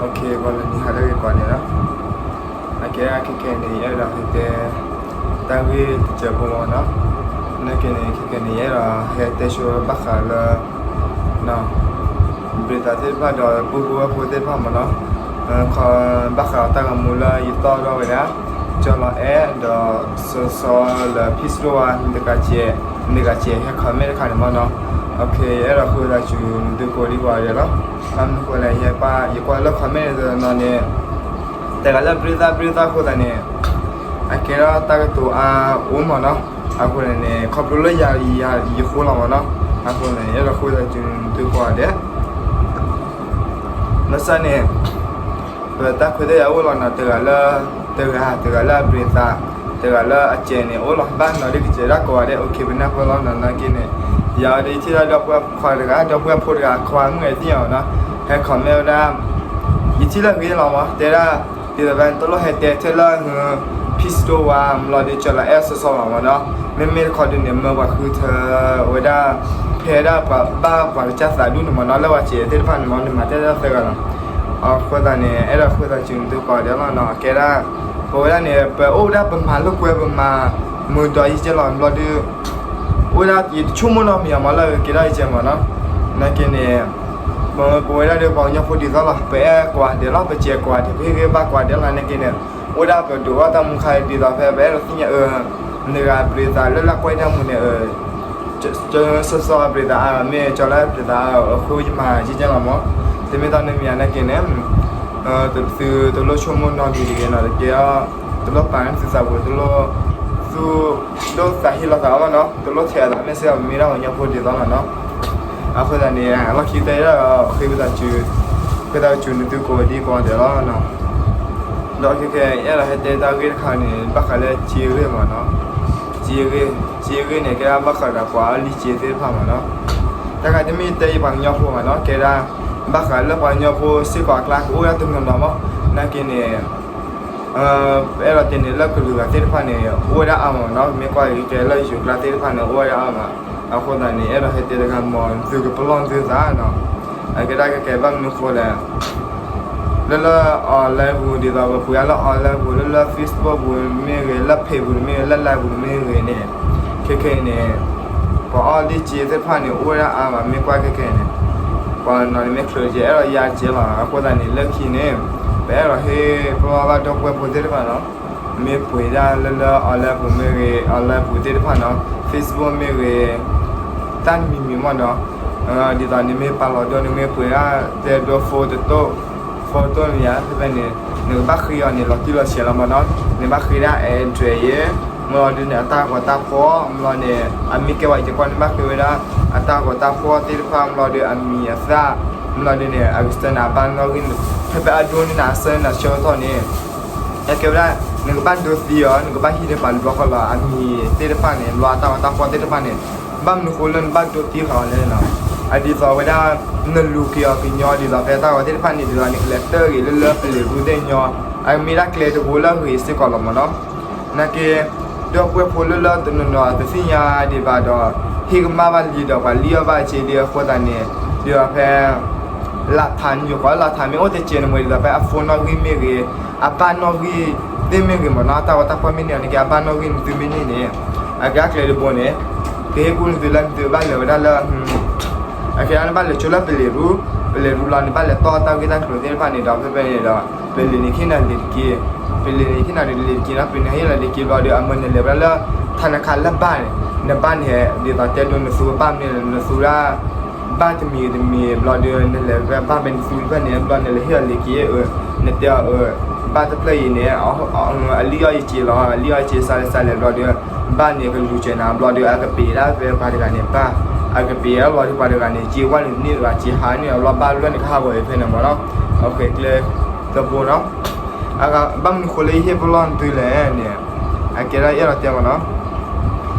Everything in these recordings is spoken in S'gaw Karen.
ဂီၤလၢနံၤဟါလၢအဂ့ၤကိးဂၤဒဲးလီၤ. အကဲဒၣ်ခဲကနံၣ်အံၤ ယအဲၣ်ဒိးဟဲတဲ တၢ်ဂ့ၢ်တစဲးဖိမ့ၢ်နီၤ. နာ်က့န့ၣ် ခဲကနံၣ်အံၤ ယအဲၣ်ဒိးဟဲတဲဆိဘၣ်ဃးလၢ ဘျံၤသးသ့ၣ်တဖၣ်ဒီးပုၢ်ဖိဝဲၢ်ဖိသ့ၣ်တဖၣ်မ့ၢ်နီၤ, ဘၣ်ဃးဒီးတၢ်ဂီၤမူလၢယတီၢ်ထီၣ်ဝဲဒၣ် ကၠီလီၤအဲၣ် ဒီးစီၤစီၤလၢ ဖံစတိဝါ နတဂၤစဲး နတဂၤစဲး ဟဲ comment တခါန့ၣ်မ့ၢ်နီၤ. ယအဲၣ်ဒိးဃ့ဝံသးစူၤ နသုကိးဒံကိးဂၤဒဲးလီၤ. ဘၣ်မနုၤဃိလဲၣ် ယဲပၢ် ယကွၢ်လၢ comment န့ၣ်တနီၤန့ၣ် တဂၤလၢဘျံၤသးဘျံၤသးအဃိသတးန့ၣ် အကဲထီၣ်တၢ်ကတိၤအါအိၣ်မ့ၢ်နီၤ. အဃိန့ၣ်န့ၣ် ခီဖျိလၢယၤ ယၤ ယဃိလီၤမ့ၢ်နီၤ. အဃိန့ၣ် ယအဲၣ်ဒိးဃ့ဝံသးစူၤ နသုကိးဂၤဒဲး မ့ၢ်စ့ၢ်န့ၣ် ပတၢ်ခွဲးတၢ်ယာ်အိၣ်လီၤနီၤ, တဂၤလၢ တဂၤ တဂၤလၢအဘျံၤသး, တဂၤလၢအစဲးန့ၣ် အိၣ်လီၤဘၣ်နီၤ, ဒ်ကစဲးဒၣ်ကိးဂၤဒဲး okay ပနၢ်ပၢၢ်လီၤနီၤ. နာ်က့န့ၣ် ယၤဒီးယထံၣ်ဒၣ်ဒီပုၢ်ဝဲၢ်ခွါတဂၤ ဒီပုၢ်ဝဲၢ်ဖိတဂၤ ခွါမုၣ်ဂၤသ့ၣ်ညါနီၤ, ဟဲ comment ဝဲဒၣ် ယထံၣ်လၢအဂ့ၤလီၤမ့ၢ် တဲဒၣ် ဒ်သိးဖဲတလိၣ်ဟဲတဲထဲလၢ ဖံစတိဝါ မ့ၢ်လီၤဒီး ကၠီလီၤအဲၣ်စီၤစီၤလီၤမ့ၢ်နီၤ. မ့မ့ၢ်တခီဒုးန့ၣ် မၢပှၤဃုထၢဝဲဒၣ် ဖဲဒၣ်ပှၤဘၣ်ပှၤကစၢ်သးဒူၣ်န့ၣ်မ့ၢ်နီၤ, လၢပှၤစဲးသ့ၣ်တဖၣ်န့ၣ်မ့ၢ် နမၤတဲဒၣ်သၢဂၤလီၤ. အဃိသတးန့ၣ် အဲၣ်ဒိးဃ့ဝံသးစူၤ နသုကိးဂၤဒဲးလီၤနီၤ. အကဲဒၣ် ပဝဲဒၣ်န့ၣ် ပအိၣ်ဝဲဒၣ်ပမၤလိာ်ကွဲ ပမၤမုာ်ဒီးယကဲလီၤ ဘျီဒီး အိၣ်ဝဲဒၣ်ယတဆိကမိၣ်နီတမံၤအမ့ၢ်လၢအကဲထီၣ်ယကဲမ့ၢ်နီၤ. နာ်က့န့ၣ် ပဝဲဒၣ်ဒီးပှၤကညီဖိဒ်သိးလီၤ, ပအဲၣ်ကိးဂၤဒဲးလီၤ, ပစဲးကိးဂၤဒဲး, ပဟ့ၣ်ဂံၢ်ဘါကိးဂၤဒဲးလီၤ. နာ်က့န့ၣ် အိၣ်ဒၣ်ပဒိးဘၣ်တၢ်မူခါဒ်သိးဖဲ ပအဲၣ်ဒိးသ့ၣ်ညါအၢ နဂၤဘျံၤသးလၢလၢကွၢ်တၢ်မူန့ၣ် စီၤစီၤဘျံၤသးအါ မ့ၢ်ကၠီလီၤအဲၣ်ဘျံၤသးအါ အဃိယမၤယကဲလီၤမ့ၢ်. တမ့ၢ်တၢ်နီတမံၤနာ်က့န့ၣ် သုတလိၣ်ဆိကမိၣ်နီတမံၤတဂ့ၤနီၤ, တကဲ တလိၣ်ပာ်န့ၢ်သုသးပူၤ, တလိၣ် သူၣ်ဒိၣ်သးဟ့လီၤသးအီၤဘၣ်နီၤ, တလိၣ်ထဲးအသးမ့ၢ်စ့ၢ်ကီး ပမ့ၢ်ဒၣ်ပှၤကညီဖိဒ်သိးလီၤနီၤ. အဃိသတးန့ၣ် လီၢ်ခံကတၢၢ်ဒီး ဃ့ဝံသးစူၤ ဃ့ဝံသးစူၤနသုကိးဒံကိးဂၤဒဲးလီၤ. ဒီးခဲကနံၣ်အံၤ အဲၣ်ဒိးဟဲတဲတၢ်ဂ့ၢ်တခါန့ၣ် ဘၣ်ဃးလၢစ့အဂ့ၢ်မ့ၢ်နီၤ. စ့အဂ့ၢ်, စ့အဂ့ၢ်န့ၣ် ကဲဒၣ်ဘၣ်ဃးဒီးပှၤအီၣ်လံၢ်စ့သ့ၣ်တဖၣ်မ့ၢ်နီၤ. တၢ်ခါတမ့ၢ်တဲအံၤပှၤကညီဖိမ့ၢ်နီၤ, ကဲဒၣ် ဘၣ်ဃးလၢပှၤကညီဖိစ့ၢ်ကီးအကျါ ကအိၣ်ဝဲဒၣ်တနီၤနီၤမ့ၢ်. နာ်က့န့ၣ် ပအဲၣ်ဒိးတဲန့ၣ်လၢကလုာ်ဂၤသ့ၣ်တဖၣ်န့ၣ် အိၣ်ဝဲဒၣ်အါမ့ၢ်နီၤ, မ့ၢ်ကွၢ်က့ၤလၢယိၤကျါသ့ၣ်တဖၣ်န့ၣ် အိၣ်ဝဲဒၣ်အါမး. အဃိသတးန့ၣ် အဲၣ်ဒိးဟဲတဲတဂၤမ့ၢ် နသုကပလီၢ်နသုသးနီၤ. အကဲဒၣ်ကဲကဲဘၣ်မနုၤဃိလဲၣ် လၢလၢ online ပူၤ ဒ်သိးပပှ့ၤအါလၢ online ပူၤ လၢလၢ Facebook ပူၤမ့ၢ်ဂ့ၤ လၢ page ပူၤမ့ၢ်ဂ့ၤ လၢ line ပူၤမ့ၢ်ဂ့ၤန့ၣ် ခဲခဲအံၤန့ၣ် ပှၤအီၣ်လံၢ်စ့သ့ၣ်တဖၣ်န့ၣ် အိၣ်ဝဲဒၣ်အါမး မ့ၢ်ကွၢ်ခဲခဲအံၤန့ၣ် ပှၤနီၤန့ၣ်မ့ၢ်ချုးကဲ အဲၣ်ဒိးယါကဲလီၤ. အဃိသတးန့ၣ် လၢခံန့ၣ် ပအဲၣ်ဒိးဟ့ၣ်ပလီၢ်ဘၣ်ဒီပုၢ်ဝဲၢ်ဖိသ့ၣ်တဖၣ်နီၤ မ့ၢ်ပှ့ၤဒၣ်လၢလၢ online ပူၤမ့ၢ်ဂ့ၤ online ပူၤသ့ၣ်တဖၣ်နီၤ Facebook မ့ၢ်ဂ့ၤ တၢ်တမံၤမံၤမ့ၢ်နီၤ ဒ်သိးန့ၣ်မ့ၢ်ပာ်လီၤဒိန့ၣ်မ့ၢ်ပှ့ၤဒၣ်တဲဒိ phone တတိၢ် phone တတိၢ်န့ၣ်ယါ ဖဲဖဲန့ၣ် နကဘၣ်ဃ့အီၤန့ၣ် လီၤတံၢ်လီၤဆဲးလီၤမ့ၢ်နီၤ နဘၣ်ဃ့ဒၣ် address ယဲ မ့ၢ်လီၤဒုးန့ၣ် အတၢ်ဂီၤတၢ်ဖီၣ် မ့ၢ်လီၤန့ၣ် အမ့ၢ်ကဲဝဲယကွၢ်န့ၣ် ဘၣ်ဃ့ဝဲဒၣ် အတၢ်ဂီၤတၢ်ဖီၣ်သ့ၣ်တဖၣ် မ့ၢ်လီၤဒုးအမံၤအသၣ် မ့ၢ်လီၤဒုးန့ၣ် အကစၢ်န့ၣ် အဘၣ်နီၣ်ဂံၢ် ဖဲဖဲအဒိန့ၣ် အဆၢန့ၣ် အဆၢကတီၢ်န့ၣ် အကဲဝဲဒၣ် နကဘၣ်ဒိသံအီၤ နကဘၣ်ဟံးန့ၢ်ပှၤတဘျီဃီလီၤ အမံၤသ့ၣ်တဖၣ်န့ၣ် ဘျီအတၢ်ဂီၤတၢ်ဖီၣ်သ့ၣ်တဖၣ်န့ၣ် ဘၣ်မနုၤဃိလၢနဘၣ်ဒိသံဃာ်အီၤလဲၣ်နီၤ အဒ်သိးဝဲဒၣ် နလူၤက့ၤအီၤကညီ ဒ်သိးဖဲတၢ်ဂီၤသ့ၣ်တဖၣ်န့ၣ် ဒ်သိး နကလဲၤတၢၢ်က့ၤလၢလၢပလံၤရူသ့ၣ်ညီ အမ့ၢ်ဒၣ်ကျဲတဘိလၢအဂ့ၤစ့ၢ်ကီးလီၤမ့ၢ်နီၤ နာ်က့ ဒီပုၢ်ဝဲၢ်ဖိလၢလၢတနီၤနီၤတသ့ၣ်ညါဒံးဘၣ်ဒီး ဟ့ၣ်ကမၣ်ဘၣ်လံဒီး ပှၤလံၣ်အီၣ်ဘၣ်စ့ဒ်အဃိသတးန့ၣ် ဒ်သိးဖဲ လၢထးန့ၣ် ယိၤကီးလၢထးမ့ၢ်အိၣ်တစဲးန့ၣ်မ့ၢ် ဒ်သိးဖဲအ phone နီၣ်ဂံၢ်မ့ၢ်ဂ့ၤ အဘၣ်နီၣ်ဂံၢ်သ့ၣ်မ့ၢ်ဂ့ၤမ့ၢ်နီၤ တၢ်ဂီၤတၢ်ဖီၣ်မ့ၢ်န့ၢ်အီၤ နကဲအဘၣ်နီၣ်ဂံၢ်နသုမ့ၢ်န့ၢ်န့ၣ် အကဲအကျဲတဘိန့ၣ် ကဟ့ၣ်ကူၣ်နသုလၢနသုဘၣ်လဲၤဝဲဒၣ်လၢ အကဲဒၣ်နဘၣ်လဲၤဆိလၢပလံၤရူ ပလံၤရူလီၤ နဘၣ်လဲၤတီၢ်တၢ်ဂ့ၢ်တၢ်ကျိၤသ့ၣ်တဖၣ်န့ၣ်ဒီး ဖဲဖဲန့ၣ်ဒီး ပလံၤန့ၣ် ဟ့ၣ်နၤလံာ်တက့ၢ် ပလံၤန့ၣ် ဟ့ၣ်နၤလံာ်တက့ၢ်နီၤ ပလံၤန့ၣ် ဟ့ၣ်နၤလံာ်တက့ၢ်ဘျီဒီး အမ့ၢ်နလဲၤဝဲဒၣ်လၢ ထးနခးလၢဘၣ်န့ၣ် နဘၣ်န့ၣ် ဒ်သိးတဲဒိ နသူဘၣ်မ့ၢ် နသူဒၣ် ဘၣ်တမံၤတမံၤဘျီဒီး နလဲၤဝဲဘၣ်ဖဲနသူဖဲန့ၣ် ဘျီနလဲၤဟ့ၣ်အီၤလံာ်က့ၤအၢ နတဲအီၤအၢ ဘၣ်တဖျၢၣ်အံၤန့ၣ် အလံၣ်အီၣ်ယစ့လီၤ အလံၣ်အီၣ်ယစ့စးလဲၣ်စးလဲၣ်ဘျီဒီး ဘၣ်န့ၣ်ကလူၤစၢၤနၤဘျီဒီး အကပ့ၤဒၣ်ဖဲပှၤတဂၤန့ၣ်ဘၣ် အကပ့ၤအဘျီဒီးပှၤတဂၤန့ၣ် စ့ဝဲန့ၣ်တန့ၢ်တဂၤ စ့ဟးန့ၢ်အဘျီဘၣ်လွဲၢ်န့ၣ် ကဟးဂီၤအံၤဖဲန့ၣ်မ့ၢ်နီၤ အကျဲတဘိနီၤ ဘၣ်မနုၤဃိလၢယဟ့ၣ်ပလီၢ်နသုလဲၣ်န့ၣ် အကဲဒၣ်ယအဲၣ်ဒိးတဲမ့ၢ်နီၤ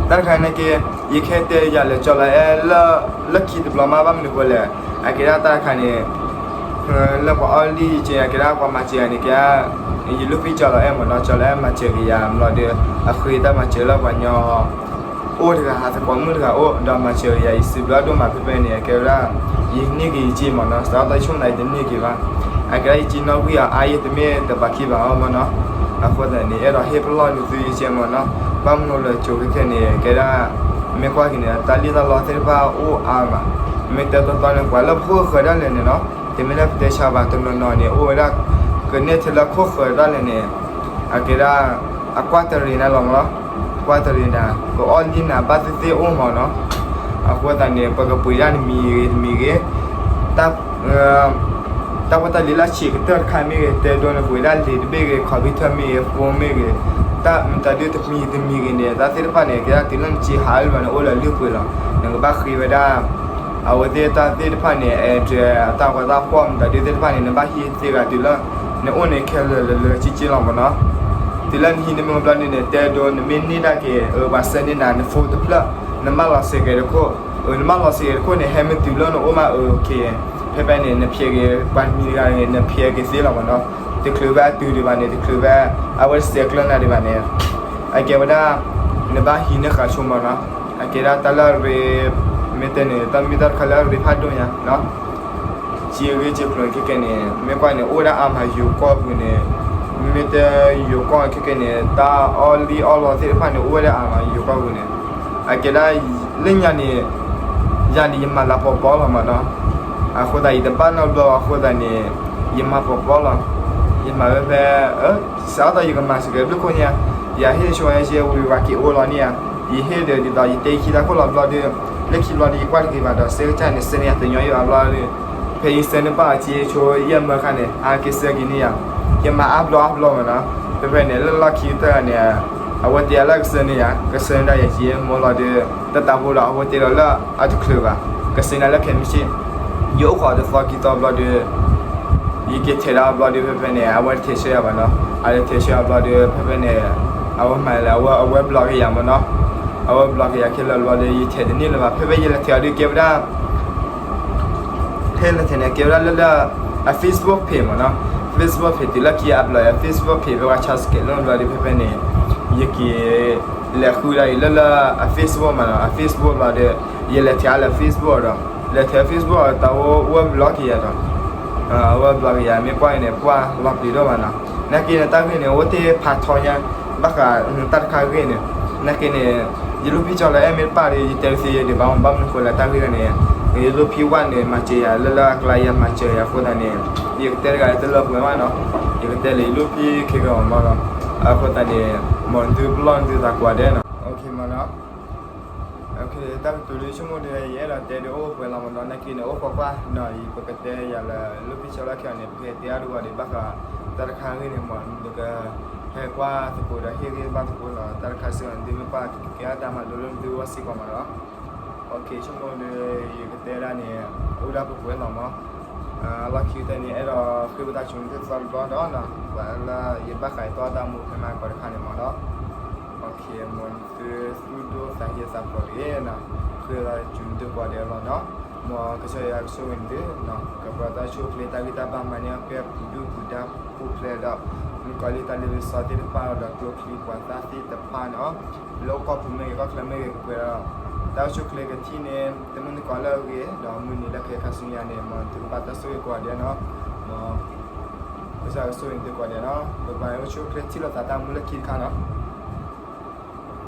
တၢ်တခါန့ၣ်က့ ယကဟဲတဲယၤလဲၤကၠီလီၤအဲၣ် လၢခံတဘျီမး ဘၣ်မနုၤဃိလဲၣ် အကဲဒၣ်တၢ်တခါန့ၣ် လၢပှၤအီၣ်လံၢ်က့ အကဲဒၣ်ပှၤမၤစၢၤယၤန့ၣ်က့ ယလူၢ်ဖံးကၠီလီၤအဲၣ်မ့ၢ်နီၤ ကၠီလီၤအဲၣ်မၤစၢၤက့ၤယၤ ဘျီဒီး အဃ့တၢ်မၤစၢၤလၢပှၤကညီ အိၣ်တဂၤ ဟးသကိးမုၣ်တဂၤအိၣ် ဒီးမၤစၢၤက့ၤယၤ ယစံးဘျုးဒိၣ်မးဖဲဖဲန့ၣ် အကဲဝဲဒၣ် ယန့ၢ်က့ၤယစ့မ့ၢ်နီၤ စးထီၣ်တၢ်ဆိကမိၣ်န့ၣ် ယတန့ၢ်က့ၤဘၣ် အကဲဒၣ်ယစ့နီၣ်ကွံာ်အီၤအါ ယတမ့ၢ်တဘၣ်ခံဘၣ်အီၤမၢ်နီၤ. အဃိသတးန့ၣ် အဲၣ်ဒိးဟ့ၣ်ပလီၢ်နသုယကဲမၢ်နီၤ. ဘၣ်မနုၤလၢကၠိခဲခဲန့ၣ် ကဲဒၣ် မ့ၢ်ကွၢ်က့ၤန့ၣ် တၢ်လံၣ်တၢ်လီသ့ၣ်တဖၣ်အိၣ်အါမး, မ့ၢ်တဲတီတီန့ၣ် ပှၤလၢပခိၣ်ဃၢၤဒၣ်လဲာ်န့ၣ်နီၤ, တမ့ၢ်လၢပတဲဆါဘၣ် တနီၤနီၤန့ၣ် အိၣ်ဝဲဒၣ် ကန့ၢ်ထဲလၢခိၣ်ဃၢၤဒၣ်လဲာ်န့ၣ် အကဲဒၣ် အကွၢ်တရံးနၤလီၤမၢ်နီၤ, ကွၢ်တရံးနၤ ကအီၣ်လံနၤဘၣ်သ့ၣ်သ့ၣ်အိၣ်မၢ်နီၤ. အဃိသတးန့ၣ် ပကပှ့ၤဒၣ်နမံၤဂ့ၤတမံၤဂ့ၤ, တၢ် တၢ်ဖိတၢ်လံၤလၢဆံးကတၢၢ်တခါမ့ၢ်ဂ့ၤ, တဲဒိနပှ့ၤဒၣ်လံာ်တဘ့ၣ်ဂ့ၤ, computer မ့ၢ်ဂ့ၤ, phone မ့ၢ်ဂ့ၤ, တၢ်မတၤဒုတမံၤတမံၤဂ့ၤန့ၣ် တၢ်သ့ၣ်တဖၣ်န့ၣ် ကဲဒၣ်တုၤလၢနစ့ဟးလၢဘျီန့ၣ် အိၣ်လၢလုၢ်ပှ့ၤလီၤ. နကဘၣ်ဃ့ဝဲဒၣ် အဝဲသ့ၣ်တၢ်သ့ၣ်တဖၣ်န့ၣ် address တၢ်ဂီၤတၢ်ဖီၣ်မတၤဒုသ့ၣ်တဖၣ်န့ၣ် နဘၣ်ဟံးသ့ဂၤတုၤလၢ နအိၣ်န့ၣ်ခဲလၢာ်လၢလၢဆ့ဆ့လီၤမၢ်နီၤ. တုၤလၢနဟံးန့ၢ်မ့ၢ်ဘျီန့ၣ်န့ၣ် တဲဒိနမ့ၢ်န့ၢ်ဒၣ်က့ၤ အပှၤဆှၢန့ၢ်နၤ န phone တဖျၢၣ်, နမၢလီၤစ့ကဲတခိၣ်, နမၢလီၤစ့ကဲတခိၣ်န့ၣ် ဟဲမ့ၢ်တုၤလၢနအိၣ်မး အ okay, ဖဲဖဲန့ၣ် နဖျဲးက့ၤပှၤတမံၤတဂၤန့ၣ် နဖျဲးက့ၤသ့လီၤမၢ်နီၤ. တချုးဘၣ်အတုၤဒံးဘၣ်န့ၣ် တချုးဘၣ် အဝဲတစဲးကျၢၤနၤဒံးဘၣ်န့ၣ် အကဲဝဲဒၣ် နဘၣ်ဟံးန့ၢ်ဃာ်ဆိမၢ်နီၤ. အကဲဒၣ်တၢ်လၢအရ့ မ့ၢ်တဲန့ၣ် တၢ်မ့ၢ်တၢ်တခါလၢအရ့ဖးဒိၣ်ညါနီၤ. စ့အဂ့ၢ်စ့ဖျိးခဲကဲန့ၣ် မ့ၢ်ကွၢ်န့ၣ် အိၣ်ဝဲဒၣ်အါမးယိၤကီၢ်ပူၤန့ၣ်, မ့ၢ်တဲယိၤကီၢ်ခဲကဲန့ၣ် တၢ်အီၣ်လံအီၣ်လီသ့ၣ်တဖၣ်န့ၣ် အိၣ်ဝဲဒၣ်အါမးယိၤကီၢ်ပူၤန့ၣ်. အကဲဒၣ် လၢညါန့ၣ် ယၤန့ၣ် ယမၤလၤပီၤပီလီၤမၢ်နီၤ. အဃိသတး ယတဘၣ်နီတဘျီအဃိသတးန့ၣ် ယမၤပီၤပီလီၤ. ယမၤဝဲဖဲ စးထီၣ်ယကမၤစ့ၢ်ကီးဘျုးခိၣ်န့ၣ်ဧါ, ယဟ့ၣ်ဆိဝဲယဝံၤဝဲက့ၤအိၣ်လီၤန့ၣ်ဧါ, ယဟ့ၣ်ဒီးဒ်သိးယတဲခံတၢ်ခိၣ်လီၤဘျီဒီး လၢခံဘျီဒီး ယကွၢ်တက့ၤဘၣ်ဒီး စဲကစၢ်န့ၣ် စဲန့ၢ်ယၤတညီယဘၣ်ဘျီဒီး ဖဲယဆၢန့ၢ်ဘၣ်အီၤက့ၤဆိယဲၢ်မၢခါန့ၣ် အက့ၤစဲက့ၤန့ၢ်ယၤ, ယမၤအါဘျီအါဘျီမၢ်နီၤ. ဖဲဖဲန့ၣ် လၢလီၢ်ခံကတၢၢ်န့ၣ် အဝဲတဲယၤလၢကဆၢန့ၢ်ယၤ, ကဆၢန့ၢ်ဒၣ်ယၤက့ၤမၢ်လီၤဒီး တၢ်တၢ်ဖိဒီးအဝဲတဲလီၤလၢအတချုးဘၣ်, ကဆၢန့ၢ်လၢခဲမုၢ်ဆ့ၣ်, ယအိၣ်ခိးတသီခံသီဘျီဒီး ယက့ၤထဲးဒၣ်အဘျီဒီး ဖဲဖဲန့ၣ် အဝဲတထဲးဆှၢယၤဘၣ်နီၤ, အတထဲးဆှၢအဘျီဒီး ဖဲဖဲန့ၣ် အဝဲမၤလၢ အဝဲ အဝဲ block က့ၤယၤမၢ်နီၤ, အဝဲ block က့ၤယၤခဲလၢာ်ဘျီဒီး ယထဲးတန့ၢ်လၢၤဘၣ်, ဖဲဖဲယလဲၤထဲးအီၤဒီးကဲဝဲဒၣ် ဖဲလဲၤထဲးန့ၣ် ကဲဝဲဒၣ်လၢလၢ အ Facebook page မၢ်နီၤ, Facebook page တုၤလၢခံအ block ယၤ Facebook page ဖဲဝဲ charge ကဲလီၤဘျီဒီး ဖဲဖဲန့ၣ် ယက့ၤ လဲၤဃုဒၣ်အံၤလၢလၢအ Facebook မၢ်နီၤ, အ Facebook ဘျီဒီး ယလဲၤထဲးအါလၢ Facebook ဒီး လဲၤထဲး Facebook တၢ်အိၣ်ဝဲ block က့ၤယၤဒီး အဝဲ block က့ၤယၤ မ့ၢ်ကွၢ်အံၤန့ၣ် ပှၢ်လီၤပျံၤဒိၣ်မးနီၤ, နာ်က့န့ၣ် တၢ်ဂ့ၢ်န့ၣ် အိၣ်တ့ၢ်ဖးထီညါ ဘၣ်ဃးတၢ်တခါဂ့ၢ်န့ၣ်, နာ်က့န့ၣ် ယလူၢ်ဖံးကၠီလၢအဲၣ်မ့ၢ်တပၣ်ဒီး ယတဲတသ့ယဲဒံးဘၣ်, ဘၣ်မနုၤဃိလဲၣ် တၢ်ဂ့ၢ်န့ၣ် ယလူၢ်ဖံးဝဲန့ၣ် မၤစၢၤယၤ လၢလၢအကျါယၤမၤစၢၤယၤအဃိသတးန့ၣ် ယကတဲတဂၤလၢတလၢပှဲၤမးနီၤ, ယကတဲလၢယလူၢ်ဖံးခဲကီးမၢ်နီၤ, အဃိသတးန့ၣ် မ်နသုပလီၢ်နသုသးကိးဂၤဒဲးနီၤ, မၢ်နီၤ. တၢ်ကတိၤလၢဆိကမိၣ်ဒီး ယအဲၣ်ဒိးတဲဒီးအိၣ်ပှဲၤလီၤမၢ်နီၤ, နာ်က့န့ၣ် အိၣ်ခိးကွၢ်နီၤ, ယပကတဲယၤလၢလူၢ်ဖံးကၠီလၢခံအီၤန့ၣ် ပကတဲအါဒိၣ်ဂီၤဒီး ဘၣ်ဃးတၢ်တခါဂ့ၢ်န့ၣ် မ်နကဟဲကွၢ်သကိးဒီးဟ့ၣ်ဂံၢ်ဘါသကိးနီၤ, တၢ်တခါစ့ၢ်ကီး နသုမ့ၢ်ပှၢ်ကဲအတၢ်မၤလိလၢနသုဝဲစ့ၢ်ကီးမၢ်နီၤ. ဆိကမိၣ်ဒီး ယကတဲဒၣ်န့ၣ် အိၣ်ဒၣ်ပှဲၤပှဲၤလီၤမၢ်, လီၢ်ခံကတၢၢ်န့ၣ် အဲၣ်ဒိးဃ့ဝံသးစူၤနသုသီတဘျီဒီးနီၤ, ပှၤလၢယဘၣ်ဃးယတီအတၢ်မူဖဲမၤကီးတခါန့ၣ်မၢ်နီၤ. မ်နသုသူၣ်ဒိၣ်သးဟ့သးဖျိးတဂ့ၤနီၤ, ဃ့ဝံသးစူၤနသုကိးဂၤဒဲးလီၤနီၤ, မ်ကစၢ်ယွၤကဆိၣ်ဂ့ၤနသု, ကပှဲၤတၢ်ဆိၣ်ချ့တၢ်ဂံၢ်တၢ်ဘါမၤန့ၢ်အီၣ်ကဲပူၤဒုၣ်ပူၤဒါပူၤဖျဲးဒီး မုၣ်ကီၤလံၢ်တၢ်လ့ပစီသ့ၣ်တဖၣ်ဒီးကျိချံမျိာ်သၣ်သ့ၣ်တဖၣ်န့ၣ် လၢကီၢ်ပူၤမ့ၢ်ဂ့ၤ ကီၢ်ချၢမ့ၢ်ဂ့ၤ ကပှဲၤဒီး တၢ်ဆိၣ်ချ့ကထံၣ်န့ၣ် တမုၢ်နံၤကီးလၢအဂ့ၤ ဒီးမုၢ်နံၤလၢကဟဲခါဆူညါန့ၣ် မ်နသုကဘၣ်တၢ်ဆိၣ်ဂ့ၤကိးဂၤဒဲးနီၤ, မ်ကစၢ်ယွၤကဆိၣ်ဂ့ၤနသုကိးဂၤဒဲးနီၤ, ပဘၣ်အိၣ်ဆူၣ်အိၣ်ချ့ထံၣ်လိာ်သးတၢ်မူလၢခံတခါနီၤ.